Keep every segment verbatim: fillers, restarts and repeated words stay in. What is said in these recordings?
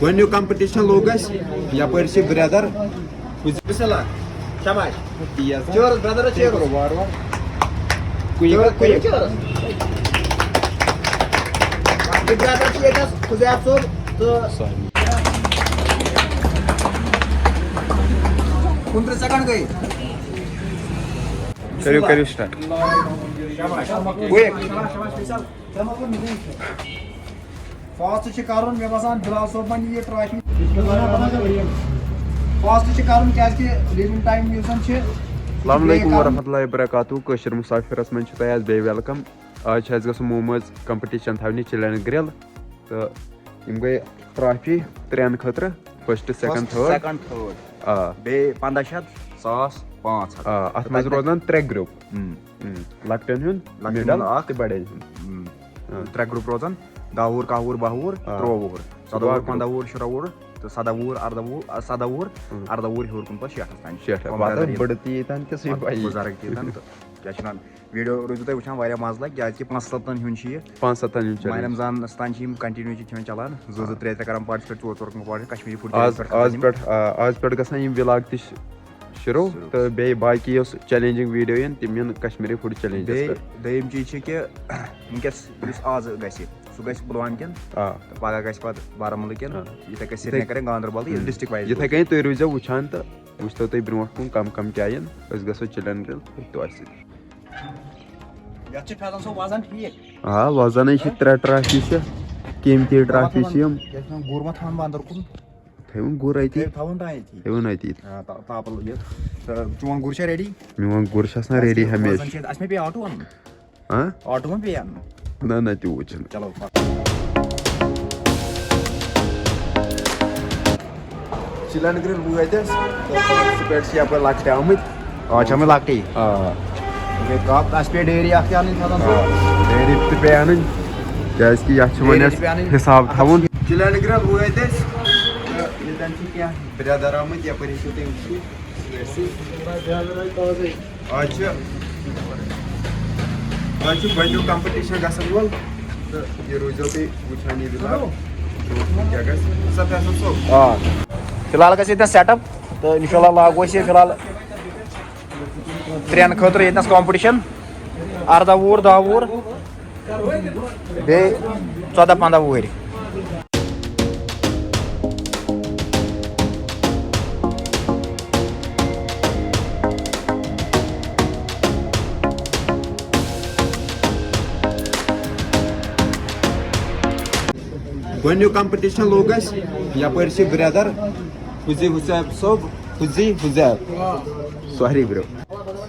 گۄڈٕنیُک کمپٹیشن لوٚگ اَسہِ، یپٲرۍ چھِ برٛدر۔ بسم اللہ۔ شاباش۔ تیز۔ Cheers، brother، cheers۔ وارٕ وارٕ۔ Quick, quick. Cheers۔ Big brother چھِ ییٚتہِ حظ، حُزیف صٲب تہٕ۔ Sorry۔ کُنترٕہ second گٔے۔ کٔرِو، کٔرِو start۔ شاباش۔ کُیِک۔ Fast چھِ کرُن، مےٚ باسان بِلال صٲب وَنہِ یہِ trophy۔ Fast چھِ کرُن، کیازِ کہِ living time یُس زَن چھِ، السلام علیکم ورحمۃ اللہ وبرکاتہ۔ کٲشِر مُسافِرَس منٛز چھُ تۄہہِ آز بیٚیہِ welcome۔ آز چھِ اَسہِ گژھُن موموز competition تھاونہِ چِلٮ۪ن گرِل، تہٕ یِم گٔے trophy ترٛٮ۪ن خٲطرٕ، first، second، first، third۔ Second، third۔ آ۔ بیٚیہِ پنٛداہ شیٚتھ، ساس پانٛژھ ہَتھ۔ آ، اَتھ تہٕ منٛز تَتہِ روزَن ترٛےٚ group۔ ہُم۔ ہُم، لۄکٹٮ۪ن ہُنٛد، لۄکٹٮ۪ن middle ہُنٛد اکھ۔ تہٕ بَڑٮ۪ن ہُنٛد۔ ہُم۔ ہُم۔ ترٛےٚ group روزَن، دَہ وُہُر، کَہہ وُہُر، بَہہ وُہُر، آ۔ تُرٛواہ وُہُر، ژۄداہ وُہُر، تُرٛواہ پنٛداہ وُہُر، شُراہ وُہُر تہٕ سَداہ وُہُر، اَرداہ وُہُر، آ، سَداہ وُہُر، ہُم۔ اَرداہ وُہُر ہیوٚر کُن پَتہٕ شیٹھَس تام۔ شیٹھ، عمر پَتہٕ درجہ ییٚلہِ بٔڑٕ تہِ ییٚتٮ۪ن تہِ سُہ چھِ پَتہٕ پَیی۔ بُزرگ تہِ ییٚتٮ۪ن تہٕ کیٛاہ چھِ وَنان، video روٗزِو تُہۍ وٕچھان، واریاہ مَزٕ لَگہِ، کیٛازِکہِ پانٛژھ سَتَن ہُنٛد چھُ یہِ۔ پانٛژھ سَتَن ہُنٛد چھُ۔ ماہِ رمضان تام چھِ یِم continue چھِ کھٮ۪وان چَلان، زٕ زٕ ترٛےٚ ترٛےٚ کَران participate، ژور ژور کَران participate، کشمیٖری food آز، challenge پٮ۪ٹھ آز کھسان پٮ۪ٹھ، یِم۔ آ، آز پٮ۪ٹھ گژھن یِم vlog تہِ شروع، شروع۔ تہٕ بیٚیہِ باقٕے یۄس challenging video یِن، تِم یِن کشمیٖری food challenges بیٚیہِ پٮ۪ٹھ۔ دوٚیِم چیٖز چھِ کہِ وٕنکیٚس یُس آز گژھِ، سُہ گژھِ پُلوامہِ کٮ۪ن، آ۔ تہٕ پگاہ گژھِ پَتہٕ بارہمولہ کٮ۪ن، آ۔ یِتھَے کٔنۍ سرینگرٕکٮ۪ن، گاندربل، یہِ ہُم۔ District wise یِتھَے روزِ۔ کٔنۍ تُہۍ روٗزیو وٕچھان تہٕ وٕچھتو تُہۍ برونٛٹھ کُن کَم کَم کیٛاہ یِن، أسۍ گژھو چِلٮ۪ن گرِل تۄہہِ سۭتۍ۔ یَتھ چھِ فیضان صٲب وَزن ٹھیٖک۔ آ، وَزَنٕے چھِ ترٛےٚ trophy چھِ، قۭمتی trophy چھِ یِم۔ یَتھ چھِ وَنان گُر ما تھاوُن بہٕ اَندَر کُن؟ تھٲیوُن گُر اَتی۔ تھٲیِو، تھاوُن تام ییٚتی۔ تھٲیوُن اَتی۔ آ، تا-، تاپہٕ یہِ۔ تہٕ چون گُر چھا ready؟ میون گُر چھُ آسان ready وَزن ہمیشہِ۔ چھِ، اَسہِ ما پیٚیہِ آٹوٗ اَنُن؟ ہاں؟ آٹوٗ ما پیٚیہِ اَنُن؟ نہ، نہ، تیوٗت چھُنہٕ۔ چلو، پَک۔ چِلٮ۪ن گرِل وٲتۍ أسۍ۔ تہٕ سُہ پٮ۪ٹھ چھِ یَپٲرۍ لۄکٹہِ آمٕتۍ۔ آ، چھِ آمٕتۍ لۄکٹی۔ آ۔ گٔے کَپ، اَسہِ پیٚیہِ dairy اَکھ تہِ اَنٕنۍ، فیضان صٲب۔ آ، dairy تہِ پیٚیہِ اَنٕنۍ، کیٛازِکہِ یَتھ چھُ وۄنۍ dairy تہِ اَسہِ پیٚیہِ اَنٕنۍ۔ حِساب تھاوُن۔ چِلٮ۪ن گرِل وٲتۍ أسۍ۔ تہٕ ییٚتٮ۪ن چھِ کینٛہہ برٛدر آمٕتۍ، یَپٲرۍ ہیٚکِو تُہۍ وٕچھِتھ۔ آز چھُ، آز چھُ گۄڈٕنیُک competition گژھن وول، تہٕ یہِ روٗزیو تُہۍ وٕچھان یہِ vlog۔ برونٛٹھ کُن کیٛاہ گژھِ؟ سا فیصل صٲب۔ آ، فی الحال گژھِ ییٚتٮ۪ن set up، تہٕ اِنشاء اللہ لاگو أسۍ یہِ فی الحال ترٛٮ۪ن خٲطرٕ ییٚتنَس competition، اَرداہ وُہُر، دَہ وُہُر۔ بیٚیہِ ژۄداہ پنٛداہ وُہٕرۍ۔ گۄڈٕنیُک competition لوٚگ اَسہِ، یَپٲرۍ چھِ برٛدر حُزی حُزیب صٲب، حُزی حُزیب۔ Sorry bro۔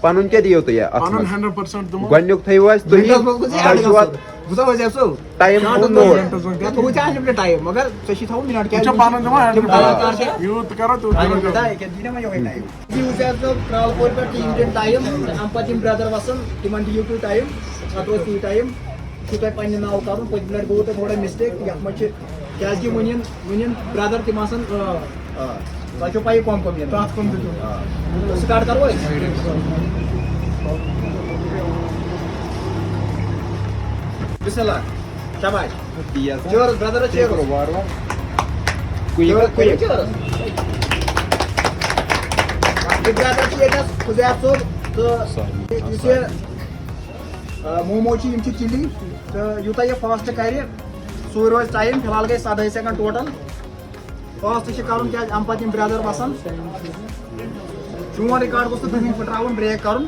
پنُن کیٛاہ دِیِو تُہۍ اَتھ پنُن منٛز؟ Hundred percent دِمو۔ گۄڈٕنیُک تھٲیِو اَسہِ تُہی۔ Minute منٛز گوٚژھ تۄہہِ یاد چھُوا آسُن۔ بہٕ تھاوٕ حظ یَتھ سُہ time short تھوٚو منٛز note۔ Minute منٛز گژھِ۔ تھوٚو ژےٚ hundred time، مگر ژےٚ چھی تھاوُن minute، کیٛازِ وٕچھ ژےٚ پَنُن دِوان تِم hundred۔ کلاکار چھِ۔ یوٗت تہِ کَرو، تیوٗت اَدٕ کَرو۔ یوٗت تہِ۔ ییٚکیٛاہ، دِیٖنہ وۄنۍ یِہوٚے time۔ جی حُزیب صٲب، کرٛالہٕ پورِ پٮ۪ٹھ، تِم دِن time، اَمہِ پَتہٕ یِم brother وَسَن، تِمَن دِیِو تُہۍ time، اَتھ روزِ تی time۔ چھُ تۄہہِ پننہِ ناوٕ کرُن، پٔتمہِ لٹہِ گوٚو تۄہہِ تھوڑا mistake، یتھ منٛز چھِ، کیازِ کہِ وُنہِ، وُنہِ brother تِم آسن، آ، آ، تۄہہِ چھو پَیی کۄم کۄم یِن۔ پرٛٮ۪تھ کُنہِ دیُت۔ آ، start کرو أسۍ۔ بسم اللہ، شاباش۔ تیز۔ Cheers، brother، cheers۔ کوٚرُو وارٕ وارٕ۔ Quick, cheers، quick. Cheers۔ یہِ brother چھِ ییٚتہِ حظ، حُزیف صٲب، تہٕ یُس یہِ آ، مومو چھِ، یِم چھِ chilli، تہٕ یوٗتاہ یہِ fast کرِ، سُے روزِ time۔ فی الحال گٔے سَدہَے second total۔ Fast چھِ کرُن، کیازِ اَمہِ پتہٕ یِم brother وَسَن۔ چون record گوٚژھ نہٕ کٕہٕنۍ پھٕٹراوُن، break کرُن۔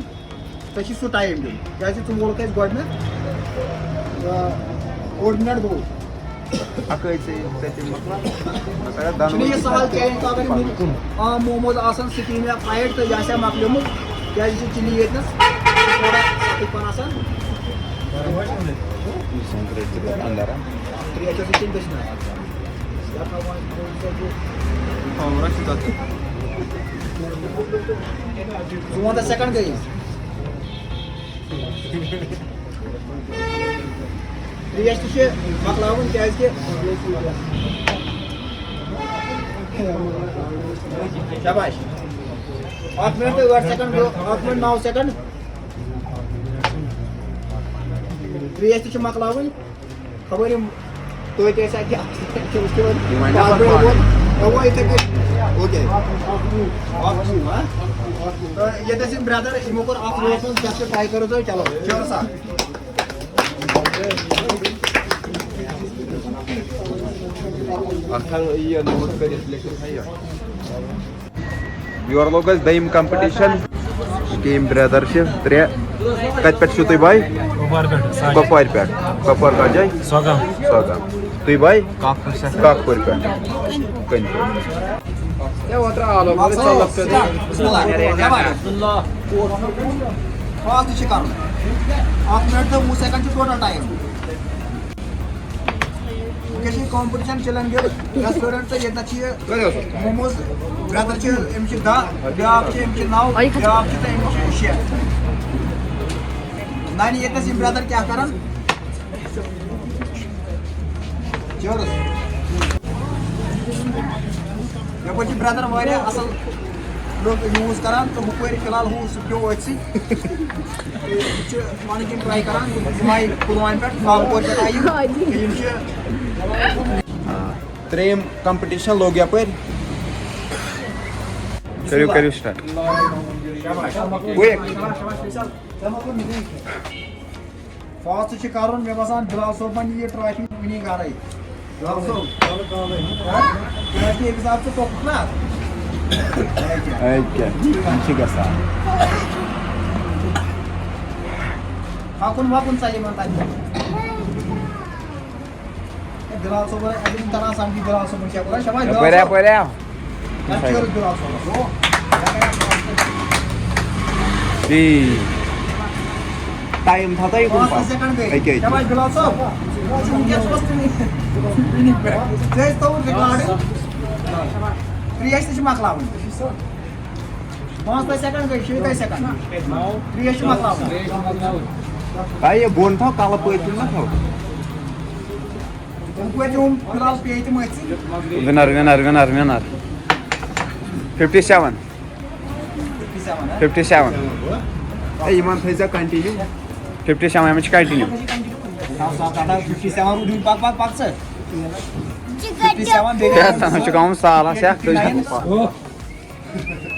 ژےٚ چھِ سُہ time دیُن، کیازِ ژٕ وولُکھ اَسہِ گۄڈٕنٮ۪تھ۔ تہٕ اوٚڑ minute گوٚو۔ اَکٲے ژےٚ، ژےٚ تہِ مۄکلاو۔ مےٚ کَرے دۄنوَے چھُنہٕ یہِ تہِ سہل کَتھ۔ Challenge، اگر یِم عام موموز آسَن، سِٹیٖم یا فرٛایِڈ، تہٕ یہِ آسہِ ہا مۄکلیومُت، کیٛازِ یہِ چھِ chilli ییٚتہِ نَس تھوڑا سَخٕت پَہَن آسان۔ یہِ سون ترٛیش تہِ گوٚو اَندَر، ہا؟ ترٛیش ٲس یہِ چیٚنۍ دٔچھنہِ۔ یا تھاوان چھِ تَتھ۔ ژُوَنزاہ second گٔیی۔ ترٛیش تہِ چھِ مۄکلاوٕنۍ، کیٛازِکہِ شاباش۔ اَکھ minute تہٕ ٲٹھ second گوٚو، اَکھ minute نَو second۔ ترٛیش تہِ چھِ مۄکلاوٕنۍ۔ خبر یِم توتہِ ٲسۍ اَتہِ اَکھ تٔمِس تہِ وۄنۍ یہِ وۄنۍ پانہٕ نفر ؤنۍ پانہٕ۔ ووت۔ اَوَے یِتھَے کٔنۍ۔ اوکے۔ اَکھ وُہ، ہا؟ اَکھ وُہ، ہا؟ تہٕ ییٚتہِ ٲسۍ یِم برٛدر، یِمو کوٚر اَکھ رٲژ منٛز test، try کٔرِو تُہۍ، چلو، شیرٕ سا۔ اَتھ تھاو یہِ note کٔرِتھ لیکھِتھ تھاو یہِ۔ یورٕ لوٚگ اَسہِ دوٚیِم competition۔ یِم برٛدر چھِ ترٛےٚ۔ کَتہِ پٮ۪ٹھ چھِو تُہۍ بھاے؟ کۄپوارِ پٮ۪ٹھ، ساڑِ۔ کۄپوارِ پٮ۪ٹھ۔ کۄپوار کَتھ جایہِ؟ سۄگام۔ سۄگام۔ تُہۍ بھاے؟ کاکپوٗر سٮ۪کھ۔ کاکپوٗر پٮ۪ٹھ۔ کٔنۍ پٮ۪ٹھ۔ ہے، اوترٕ آلو، مگر ژۄلَس پٮ۪ٹھ۔ بسم اللہ۔ بسم اللہ۔ Fast چھِ کَرُن۔ اَکھ minute تہٕ وُہ second چھُ total time۔ وٕنکیٚس چھِ یہِ competition چلان یہِ restaurant تہٕ ییٚتہِ نَس چھِ یہِ کٔرِو سا۔ Momos brother چھِ، أمِس چھِ دَہ، بیٛاکھ چھِ، أمِس چھِ نَو، بیٛاکھ چھِ تہٕ أمِس چھِ شےٚ۔ نَنہِ ییٚتہِ نَس یِم brother کیٛاہ کَرَن؟ Cheers۔ یَپٲرۍ چھِ brother واریاہ اَصٕل لُکھ use کَران تہٕ ہُپٲرۍ فی الحال ہُہ سُہ پیوٚو أتھۍ سٕے۔ یِم چھِ پَنٕنۍ کِنۍ try کَران، یِم آیہِ پُلوامہِ پٮ۪ٹھ، لاہور پٮ۪ٹھ آیہِ یِم۔ یِم چھِ، آ، ترٛیٚیِم competition لوٚگ یَپٲرۍ۔ کٔرِو، کٔرِو start۔ Quick۔ Fast چھِ کَرُن، مےٚ باسان بِلال صٲبَن یی یہِ trophy وٕنی گَرَے۔ بِلال صٲب۔ ہہ؟ کیٛازِکہِ ییٚمہِ حساب ژٕ پوٚکُکھ نا۔ اَدٕ کیٛاہ؟ اَدٕ کیٛاہ؟ یہِ چھِ گژھان۔ پھَکُن وَکُن ژَلہِ یِمَن تَتہِ۔ ہے، بِلال صٲبَن، اَتہِ چھُنہٕ تَران سَمجھی بِلال صٲبَن کیٛاہ کوٚر۔ شاباش، بِلال یَپٲرۍ، صٲب۔ یَپٲرۍ، آ۔ ٹھیٖک۔ Time تھاو تۄہہِ یُکُن پَتھ۔ پانٛژھ second گٔے۔ أکے، أکے۔ شاباش، بِلال صٲب۔ یہِ چھُ وٕنکیٚس first inning، inning پٮ۪ٹھ۔ ژےٚ ٲسۍ تھوٚومُت record۔ ترٛیش تہِ چھِ مۄکلاوٕنۍ۔ پانٛژھ تہٕ second گٔے، شیٚیہِ تہٕ second۔ ترٛیش چھِ مۄکلاوٕنۍ۔ آ، یہِ بۄن تھاو، تَلہٕ پٔتۍ کِنۍ مہ تھاو۔ وۄنۍ کۭتۍ یِم فِلحال پیٚیہِ تِم أتھۍ سۭتۍ؟ Winner، winner، winner، winner۔ Fifty seven۔ Fifty seven، ہا؟ Fifty seven۔ ہے، یِمَن تھٲیزیو continue۔ Fifty seven، یِمَن چھِ continue۔ Fifty seven روٗدۍ، پَک، پَک، پَک ژٕ۔ Fifty seven، بیٚیہِ ہے، سَنَس چھُ گوٚمُت سال، آ، سٮ۪کھ، تُہۍ چھِو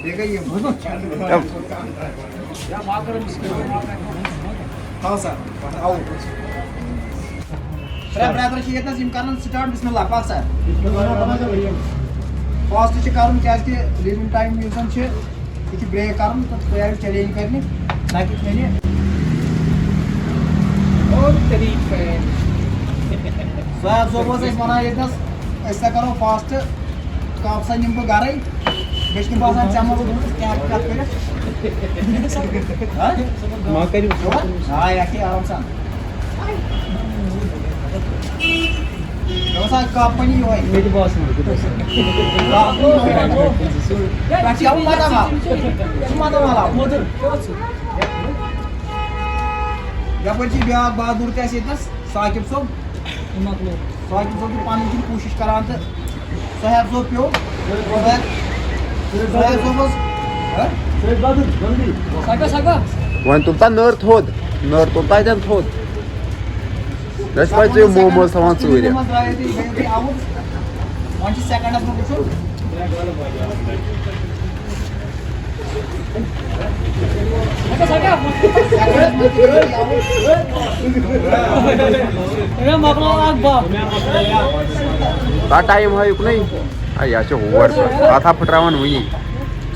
بیٚیہِ گٔے یِم۔ تھاو سا، آوُٹ۔ ترٛےٚ برٛدر چھِ ییٚتنَس، یِم کَرَن start، بسم اللہ، پَک سا۔ Fast چھِ کَرُن، کیٛازِکہِ leaving time یُس زَن چھِ، یہِ چھِ break کَرُن، تہٕ تُہۍ آیِو challenge کَرنہِ، نہ کہِ کھیٚنہِ۔ اور طریق ہے۔ زاہد صٲب اوس اَسہِ وَنان ییٚتنَس، أسۍ ہسا کَرو fast، کَپ سا نِمہٕ بہٕ گَرَے۔ مےٚ چھُنہٕ باسان ژےٚ منٛز روٗدُس کینٛہہ کَتھ کٔرِتھ۔ ہہ؟ ما کٔرِو۔ آ، یہِ ہا کھیٚیہِ آرام سان۔ مےٚ باسان کَپ وَنہِ یِہوٚے۔ مےٚ تہِ باسان۔ کَپ وَنہِ یِہوٚے۔ پٮ۪ٹھ چھِ یَوٕ ماتامال۔ یہِ چھُ ماتامال آمُت۔ یَپٲرۍ چھِ بیٛاکھ بہادُر تہِ اَسہِ ییٚتنَس، ثاقب صٲب۔ ثاقب صٲب چھُ پَنٕنۍ کِنۍ کوٗشِش کَران تہٕ صاحب صٲب پیوٚو۔ صاحب، صاحب صٲبَس، ہہ؟ وۄنۍ تُل تا نٔر تھوٚد، نٔر تُل تا اَتٮ۪ن تھوٚد۔ مےٚ چھِ پَے ژٕ یہِ موموز تھاوان ژوٗرِ۔ منٛز درٛایو تُہۍ، گٔیو تُہۍ out۔ وۄنۍ چھِ سیکنڈَس منٛز وٕچھُن۔ ہے، مۄکلاو اکھ باہ۔ تا ٹایم ہٲیِکھ نَے۔ آ، یہِ ہا چھِ ہور پٮ۪ٹھ۔ اَتھ ہا پھٕٹراوان وٕنی۔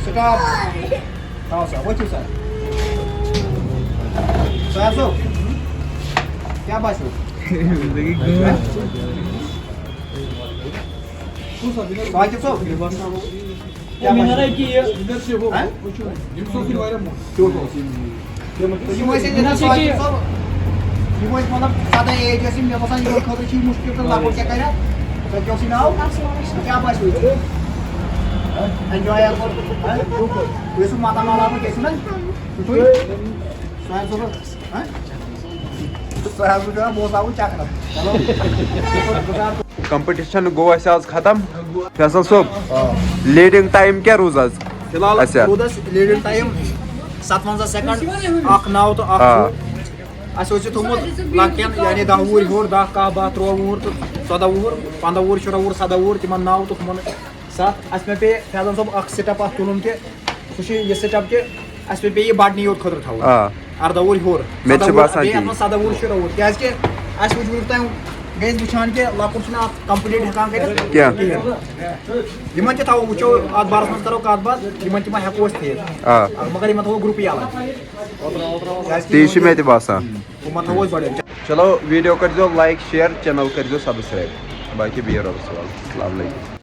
سٹاپ۔ تھاو سا، ؤتھِو سا۔ سُہیل صٲب، کیٛاہ باسیو؟ زندگی گٔے۔ ساقب صٲب، کیٛاہ مےٚ باسیو؟ نَے کہِ یہِ۔ ہہ؟ کیُتھ اوس؟ یِم ٲسۍ ییٚتہِ نہ ساقب صٲب، یِم ٲسۍ مطلب سداہ ایج ٲسۍ یِم، مےٚ باسان یِمن خٲطرٕ چھِ یہِ مُشکِل تہٕ لۄکُٹ کیٛاہ کَرِ۔ تۄہہِ کیٛاہ اوس یہِ ناو؟ کیٛاہ باسیو یہِ؟ Enjoy آو کوٚر؟ ہہ؟ تُہۍ ٲسِو ماتامال آمُت، کیٛاہ چھُ نہ؟ سُہیل صٲب، ہہ؟ سُہیل صٲب چھُ وَنان، بہٕ اوسُس آمُت چکرَس۔ چلو۔ Competition گوٚو اَسہِ آز ختم۔ فیصل صٲب، leading time کیٛاہ روٗز آز؟ فی الحال اَسہِ روٗد اَسہِ leading time ستوَنزاہ second، اکھ نَو تہٕ اکھ آ۔ زٕ۔ اَسہِ اوس یہِ تھوٚومُت لۄکٹٮ۪ن، یعنی دَہ وُہُر ہیوٚر، دَہ، کاہ، باہ، تُرٛواہ وُہُر تہٕ ژۄداہ وُہُر، پنٛداہ وُہُر، شُراہ وُہُر، سَداہ وُہُر، تِمَن ناو تہٕ ہُمَن سَتھ۔ اَسہِ مےٚ پیٚیہِ فیضان صٲب اَکھ سِٹٮ۪پ اَتھ تُلُن کہِ سُہ چھُ یہِ سِٹٮ۪پ کہِ اَسہِ مےٚ پیٚیہِ یہِ بَڑنی یوت خٲطرٕ تھاوُن۔ آ۔ اَرداہ وُہُر ہیوٚر، مےٚ تہِ چھُ سَداہ وُہُر، باسان بیٚیہِ تی۔ اَتھ منٛز سَداہ وُہُر، شُراہ وُہُر، کیٛازِکہِ اَسہِ وٕچھ وٕنیُک تام، گٔے أسۍ وٕچھان کہِ لۄکُٹ چھُنہٕ اَتھ کَمپٕلیٖٹ ہٮ۪کان کٔرِتھ کینٛہہ۔ کِہیٖنۍ۔ یِمَن تہِ تھاوو، وٕچھو اَتھ بارَس منٛز کَرو کَتھ باتھ، یِمَن تہِ ما ہٮ۪کو أسۍ تھٲیِتھ۔ آ۔ مگر یِمَن تھاوو گرُپٕے اَلگ۔ کیٛازِکہِ تی چھُ مےٚ تہِ باسان۔ ہُمَن تھاوو أسۍ گۄڈٕ۔ چلو، ویٖڈیو کٔرۍزیو لایک، شیئر، چینل کٔرۍزیو سبسکرائب۔ باقی بِہِو رۄبَس حوالہٕ۔ السلام علیکم۔